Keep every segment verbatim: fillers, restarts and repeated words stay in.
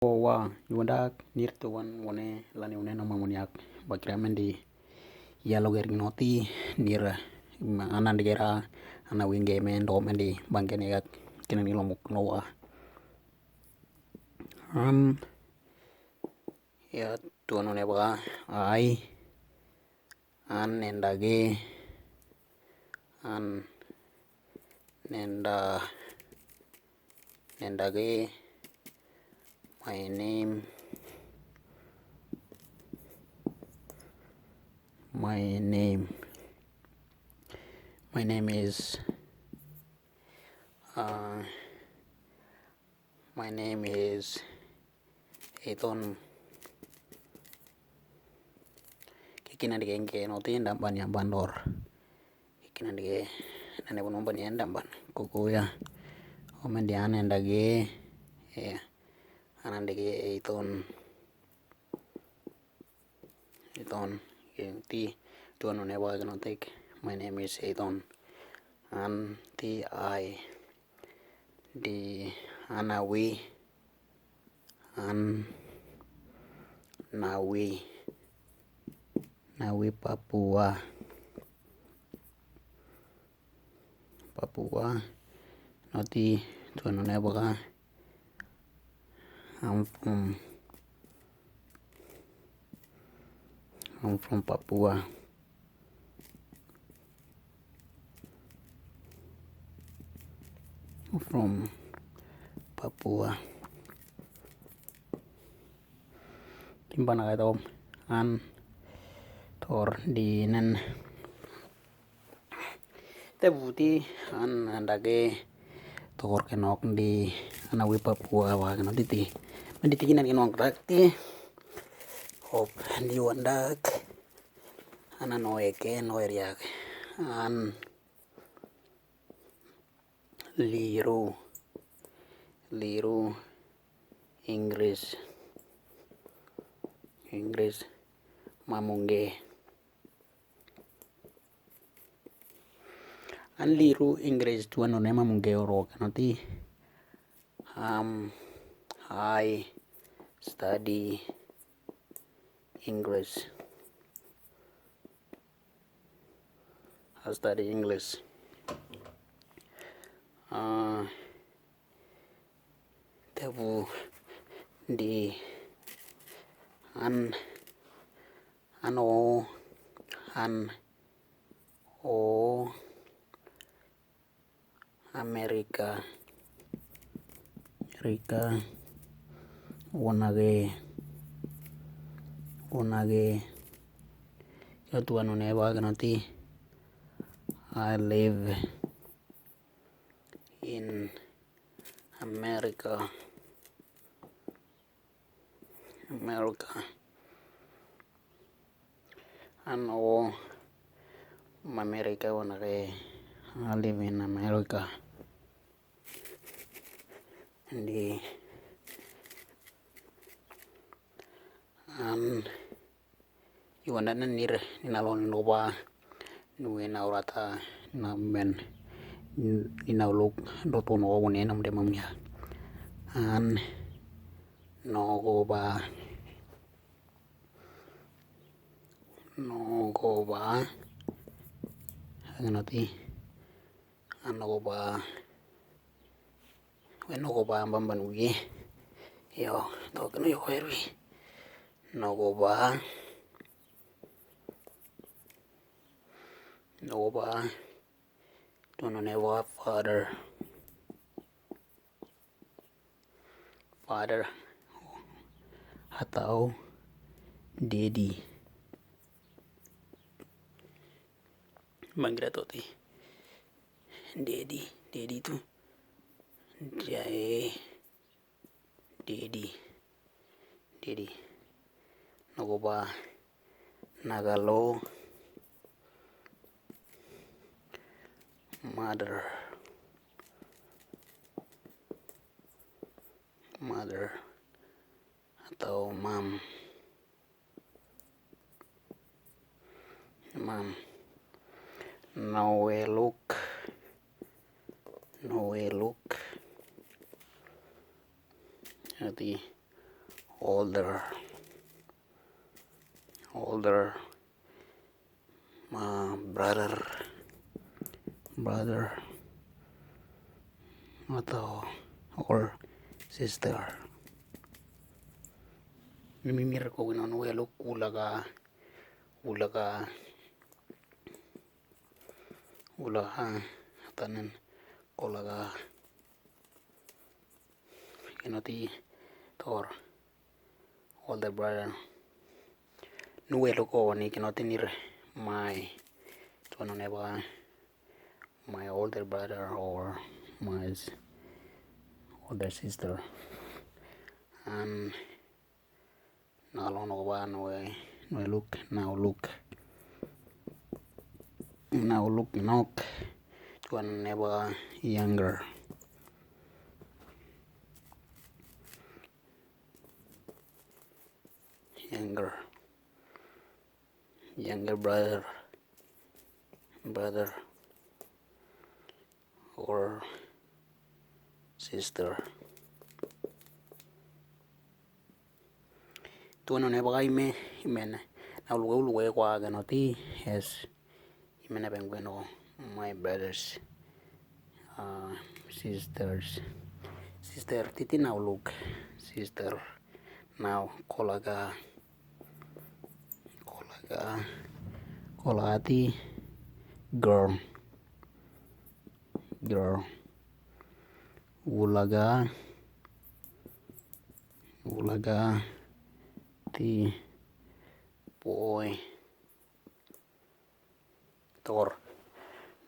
Wa, yu wanda nir tuwan wone lani wone nama muniak bakira mendi. Ya lo gering noti nir, ma anan degera ana winge men do mendi bangkene gak kina ni lomuk nowa. An, ya tuwan wone ba ai. An nenda ge. An nenda, nenda ge. My name, my name, my name is, uh, my name is Ethan. Kikina dege nge noti ndamban ya bandor. Kikina dege nane bono ban ya ndamban. Kuku ya. Omen dia nenda ge. Ya. Anan dege Ethan. Ethan. Ti tuwan wone ba geno tik. My name is Ethan. An ti ai. Di ana wi. An nawi. Nawi Papua. Papua. Noti tuwan wone ba. I'm from, I'm from Papua. From Papua. Kimba na kaito an tor di nen. Te buti an andage tor kenok di ana wi Papua wa keno titi. Menditi kinan kenok dak ti. Hop di wandak. Ana no eke no eriak. An liru, liru Inggris, Inggris mamunge. An liru Inggris tuwan wone mamunge oro keno ti. Um, I study English. I study English. Uh, tebu di an, an o, an o America, America, wonage, wonage. Yo tuwan wone ba keno ti. I live in America. America. An o ma America wonage. I live in America. Ndi an iwanda na nir ni na lo ni noba. Nuwe na urata na men ni na uluk doto no wone na mde mamia. An nogoba, nogoba. An noti an nogoba. We nogoba mbamban wiye. Yo, tokeno yo herwi. Nogoba. Nogoba. Tuwan wone ba father. Father. Hatau daddy. Mangira toti. Daddy, daddy tu. Jai. Daddy, daddy. Nogoba. Nagalo. Mother. Mother. Hatau mom. Mom. Nowe luk. Nowe luk. Ati older, older, ma brother, brother, atawa or sister. Mimir ko kino nuwe luk ulaga, ulaga, ulaga, tanen kolaga. Kino ti tor older brother. Nuwe luk ko ni kino ti nir my. Tuwan ne ba my older brother or my s- older sister. And na lon ko ba nuwe, nuwe luk, now look. Now look, nok. Tuwan ne ba younger. Younger. Younger brother. Brother. Or sister. Tuwan ne ba ime, ime ne. Now look, look kwa kino ti, yes. Ime ne ba kino my brothers, uh, sisters. Sister, titi now look. Sister. Now kolaga. Kolaga. Kolaga ti girl. Girl. Ulaga. Ulaga ti boy. Tor.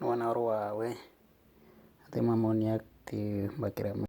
Nuwan arwa we. Ati mamoniak ti bakira